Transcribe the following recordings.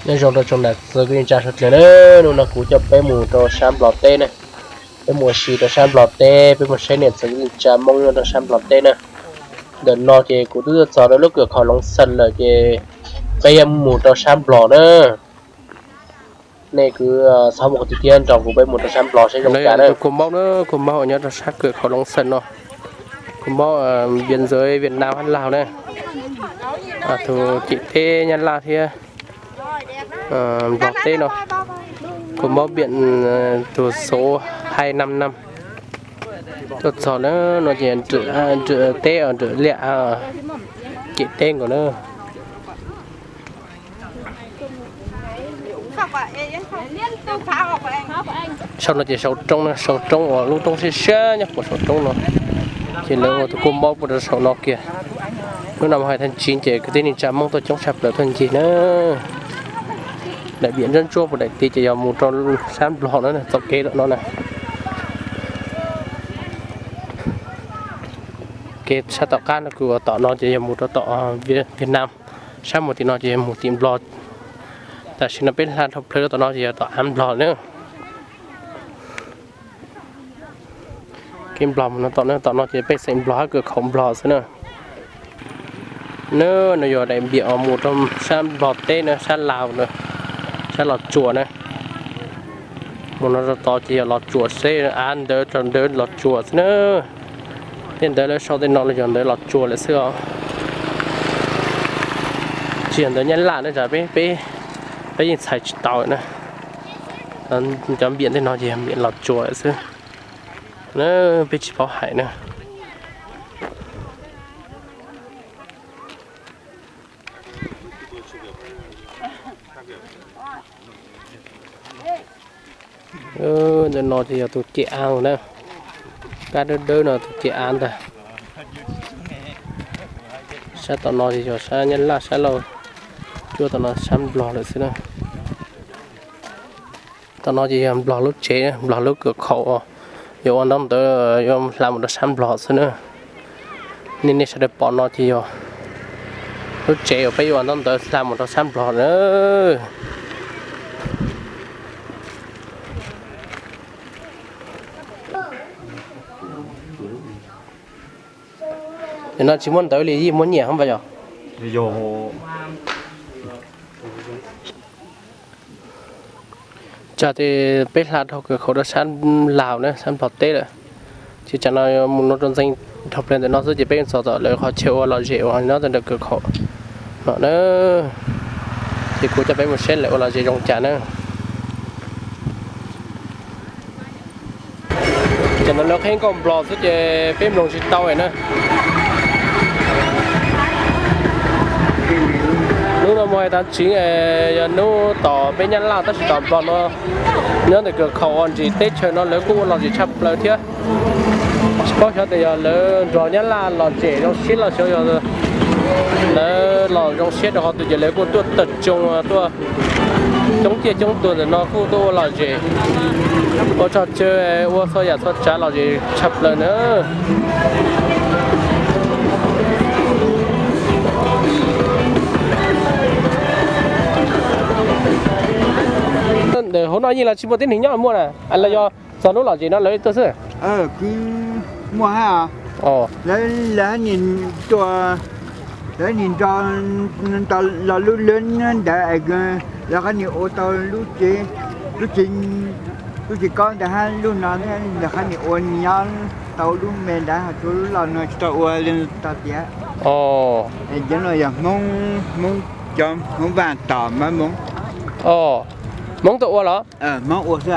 Nyob zoo rau tsoom niam txiv kwv tij neej tsa sawv dlawg na, hnub no kuv coj peb mus rau sab Nplog teb na. Peb mus ua si rau sab Nplog teb, peb mus saib niam txiv kwv tij neej tsa Hmoob nyob rau sab Nplog teb na. Ntawm no ces kuv twb tuaj txog rau lub kws khaum Loov Xees lawm ces peb yuav mus rau sab Nplog na. Nej kwv txhob mus qhov twg thiab, nrog kuv peb mus rau sab Nplog saib zoo cas na. Kua Maub na, kua Maub nyob rau sab kws khaum Loov Xees no. Kua Maub biên giới Việt Nam hab Lào na. Tus ciam teb Nyab Laj thiab Nplog teb no. Kua Maub biên tus số hai năm năm. Tuaj txog na, no ces nram teb os, nram liaj ciam teb nkaus na. Sau no ces sau roob na, sau roob uas lub roob siab siab nyob puag saum roob no. Ces lawv ua tus kua Maub puag rau saum no kiag. Hnub no hais thaj tsib ces kwv tij neej tsa Hmoob tuaj coob tshaj plaws tuaj ncig na. Daim biam ntsuab ntsuab puag daim tid ces yog mus rau sab Nplog na, txoj kev tom no na. Kev sab tom qab no kuv ua tom no ces yog mus rau tom Việt Nam, sab mus tim no ces yog mus tim Nplog. Tam sim no peb hla dhau plawg rau tom no ces yog tom av Nplog na. Kev Nplog mus no tom no, tom no ces pej xeem Nplog hab kws khaum Nplog xwb na. Nab no yog daim biam uas mus rau sab Nplog teb na, sab Laus na, sab Los Tsuas na. Mus no rau tod ces yog Los Tsuas xwb, av ntawd rau ntawd Los Tsuas xwb na. Tej ntawd lawv sau tej no los yog ntawd Los Tsuas lawm xwb os. Tsis yog ntawd Nyab Laj na, peb, peb yeej txhais tsis tau na. Cov npiam tej no ces yog npiam Los Tsuas lawm xwb. Peb tsis paub hais na. Ntawm no ces yog tus ciam av na, kab dawb dawb no tus ciam av ntag. Sab tom no ces yog sab Nyab Laj, sab Lauj, cuab tom no sab Nplog lawm xwb na. Tom no ces yog Nplog lub tsev, Nplog lub kws khaum, yuav ua ntaub ntawv yuav hla mus rau sab Nplog xwb na. Nej, nej sawv daws pom no ces yog lub tsev uas peb yuav ua ntaub ntawv hla mus rau sab Nplog na. Nim no tsis muaj ntawv li, yeej muaj nyiaj hov yog. Tsam ces peb hla dhau kws khaum rau sab Laus na, sab Nplog teb lawm. Ces tsam no mus no rau ntxeev dhau plaws ntawm no xwb ces peb txog tom lawv qhov chaw ua lom zem uas nyob rau ntawm kws khaum no na. Ces kuv coj peb mus saib lawv ua lom zem zoo cas na. Tsam no lawv qhib nkauj Nplog xwb ces peb mloog tsis tau na. Hnub no mus hais tav tsev, yog hnub tom peb Nyab Laj tab sis tom Nplog no, nyob ntawm kws khaum uas ntsis teb chaws no lawv kuj ua lom zem tshaj plaws thiab. Tsis paub xyov tias yog lawv Nplog Nyab Laj lom zem zoo siab los xyov yog lawv los zoo siab rau qhov twg ces lawv kuj tuaj tawm tsoo tuaj coob tiaj coob tuag ntawm no kuj tuaj ua lom zem, ua tso tseg, ua txhua yam txhua tsav lom zem tshaj plaws na. Ntawm hauv no yeej los tsis muaj tib neeg nyob muaj na, los yog txog hnub lom zem no lawv tuaj xwb? Muaj hab, lawv, lawv hab nim nrog, lawv nim nrog tau los lub lab ntawd, lawv hab nim ua tau lub tsev, lub tsev, lub tsev kob ntawd hab lub no, lawv hab nim ua nyob tau lub me ntawd, ho tshuav lub loj no tsis tau ua li tau tias. Cov no yog Hmoob, Hmoob, cov Hmoob Vaj Tom mas Hmoob. Hmoob tuaj ua los? Hmoob ua xwb.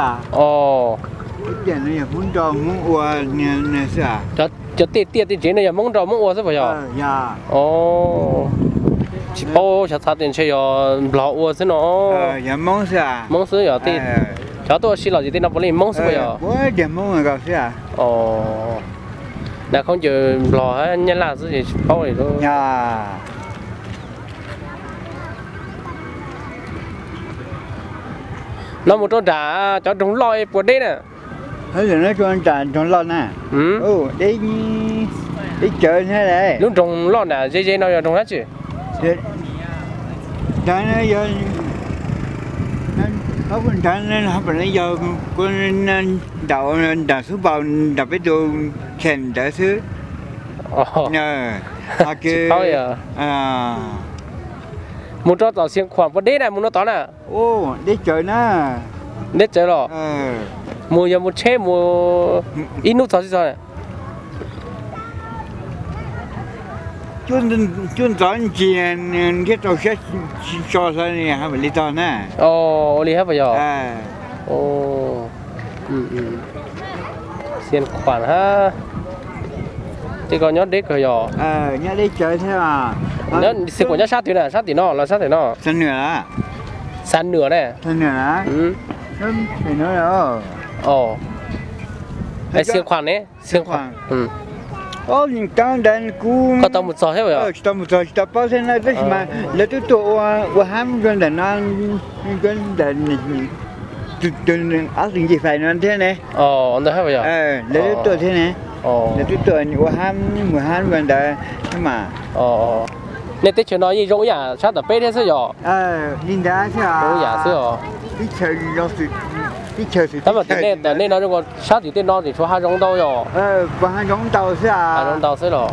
Tiaj no yog Hmoob nrog Hmoob ua xwb. Cov tiaj tiaj tej tsev no yog Hmoob nrog Hmoob ua xwb puas yog? Tsis paub, xyov xav tias ntshe yog Nplog ua xwb no. Hmoob xwb yog tej, cov tuaj ua si lom zem tej no puav leej Hmoob xwb puas yog? Nav khaub ncaws Nplog hab Nyab Laj xwb ces tsis paub li. No mus rau nram cov nroog loj puas deb na? Nram nroog loj na, deb, deb tsawv. Lub nroog loj nram ze ze no yog nroog dab tsi? Yog Paub kuv nrad, yog kuv nram, nram xub npaus nram peb tus kheem ntawd xwb. Mus rau tom Xiav Khuam puas deb na, mus no tod na? Deb tsawv na. Deb tsawv los? Mus yog mus tsheb mus ib hnub txog tsis txog? Cuaj ntxov ntsis nws nrhiav rau siab tsis tso hlo, haj mam li txog na. Ua li hab puas yog? Xiav Khuam hab. Tej ko nyob deb kawg yog? Nyob deb tsawv thiab. Xiav Khuam nyob sab twg na, sab tim no los sab tim no? Xa Nwam na. Xiav Khuam ne? Koj tau mus txog thiab yog? Tsis tau mus txog, tsis tau paub thiab na, tab sis mas lawv twb tuaj ua hab ntawm no, ntawm ob tug ncig fais no thiab ne. Ntawd hab yog? Lawv twb tuaj thiab ne. Lawv twb tuaj ua hab, mus hab ntawd mas. Nej teb chaws no yeej zoo ib yam sab tom peb thiab xwb yog? Li ntawd thiab. Zoo ib yam xwb os. Tab mas tim nej, nej no zoo nkaus, sab tim tej no tseem tshuav hav zoov ntau yog? Hav zoov ntau xwb, hav zoov ntau xwb los?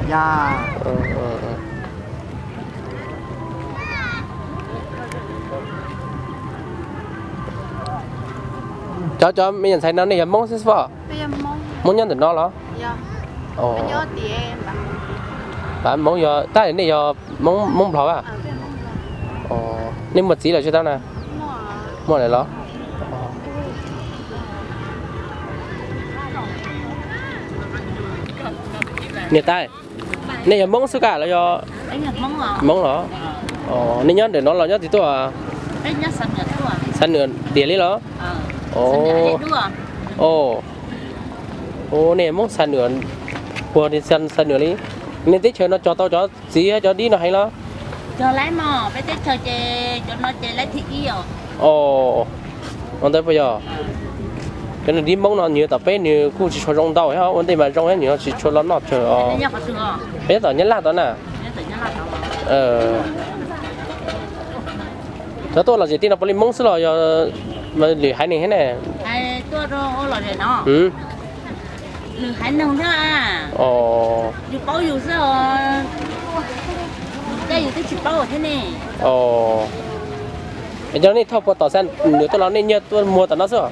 Cov, cov me nyuam ntxhais no nej yog Hmoob xwb xwb os? Hmoob nyob ntawm no los? Hmoob yog, tab nej yog Hmoob Nplog a? Nej muaj txiv lawm tsis tau na? Muaj lawm los? Niam tais, nej yog Hmoob xwb ka los yog? Hmoob los? Nej nyob ntawm no los nyob twg tuaj? Xa Nwam tiag li los? Nej Hmoob Xa Nwam, puag Xa Nwam li. Nej teb chaws no cog tau cov txiv cov dib no heev los? Cog lawm, peb teb chaws ces cov no ces lawv thib ib os. Ua ntawd puas yog? Cov niag dib Hmoob no nws tom peb nws kuj tsis tshua zoo ntau thiab, ua ntej mas zoo thiab, nws tsis tshua los noj tsawg os. Peb nyob tom Nyab Laj tod na. Cov tuaj lom zem tej no puav leej Hmoob xwb los yog lwm haiv neeg thiab ne? Yog nej thauj puag tom Xa Nwam tuaj los nej nyiag tuaj muag tom no xwb?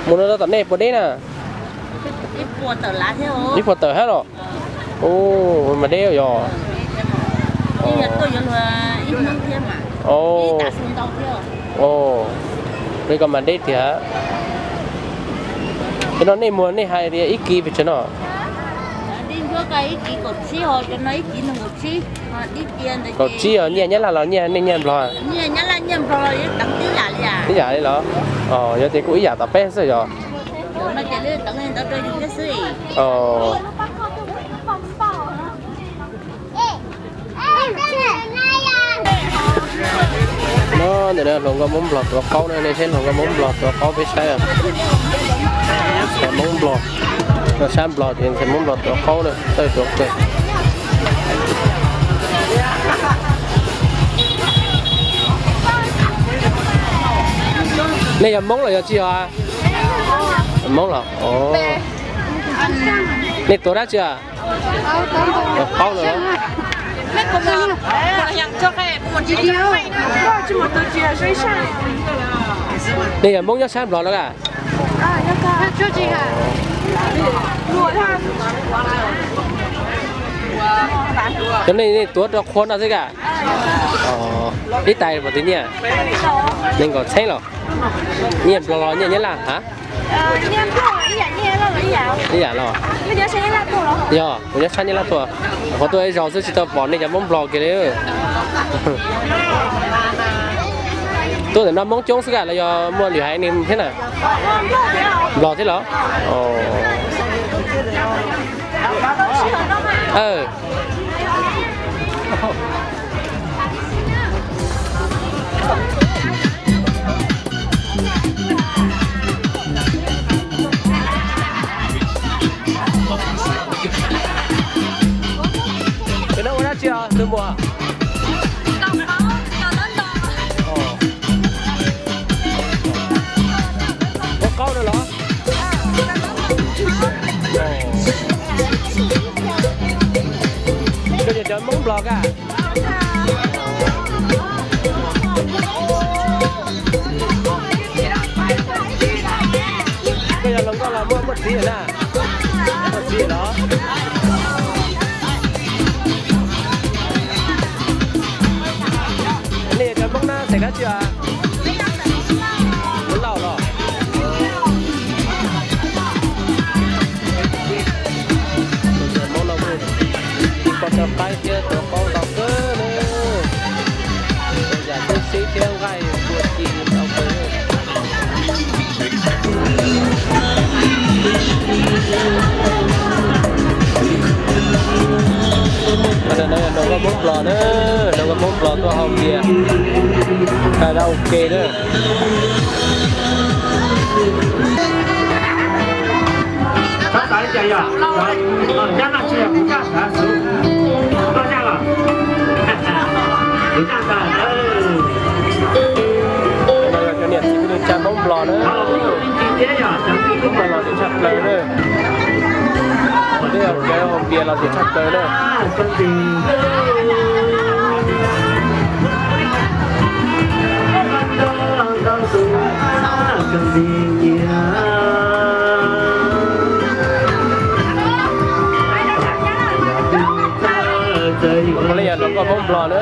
Mus no rau tom nej puas deb na? Ib puas tawm hab los? Ub, mas deb yog. Li ko mas deb tiag. Cov no nej muag nej hais tias ib kis pes tsawg no? Kaum tsib os, nyiaj Nyab Laj los nyiaj, nej nyiaj Nplog? Ib yam li los? Yog tias kuj ib yam tom peb xwb yog? No ntawm no hluas nkauj Hmoob Nplog tuav qaub na, nej saib hluas nkauj Hmoob Nplog tuav qaub peb saib. Ntxhais Hmoob Nplog, no sab Nplog ces ntxhais Hmoob Nplog tuav qaub na, tawj tuav kawg. Nej yog Hmoob los yog tsis yog? Hmoob los. Nej tuav dab tsi? Tuav qaub no. Nej yog Hmoob nyob sab Nplog los a? Cov nej tuav rau qhua no xwb ka? Ib tais puas twg nyiaj? Nees nkaum txheeb los? Nyiaj Nplog los nyiaj Nyab Laj hab? Ib yam los? Yog, kuv nyob sab Nyab Laj tuaj. Qhov tuaj ib zaug xwb tsis tau pom nej cov Hmoob Nplog kiag li. Tuaj ntawm no Hmoob coob xwb ka los yog muaj lwm haiv neeg thiab na? Nplog thiab los? Cov no ua dab tsi os tus muam? Yog cov Hmoob Nplog koj? Koj yog hluas nkauj los muaj muaj txiv na? Muaj txiv los? Nej yog cov Hmoob na, xeem dab tsi os? Hmoob Lauj los? Hmoob no kuj tsis pom rau qaib thiab, rau qaub ntau kawg na. Yam tub xib thiab nqaij tua ci ntau kawg. Qhov no yog hluas nkauj Hmoob Nplog na, hluas nkauj Hmoob Nplog tuaj haus npias, karaoke na. Cov niam txiv kwv tij neej tsa Hmoob Nplog na, los tias tshaj plaws na. Ua ntej haus npias los tias tshaj plaws na. Ua li yog hluas nkauj Hmoob Nplog na.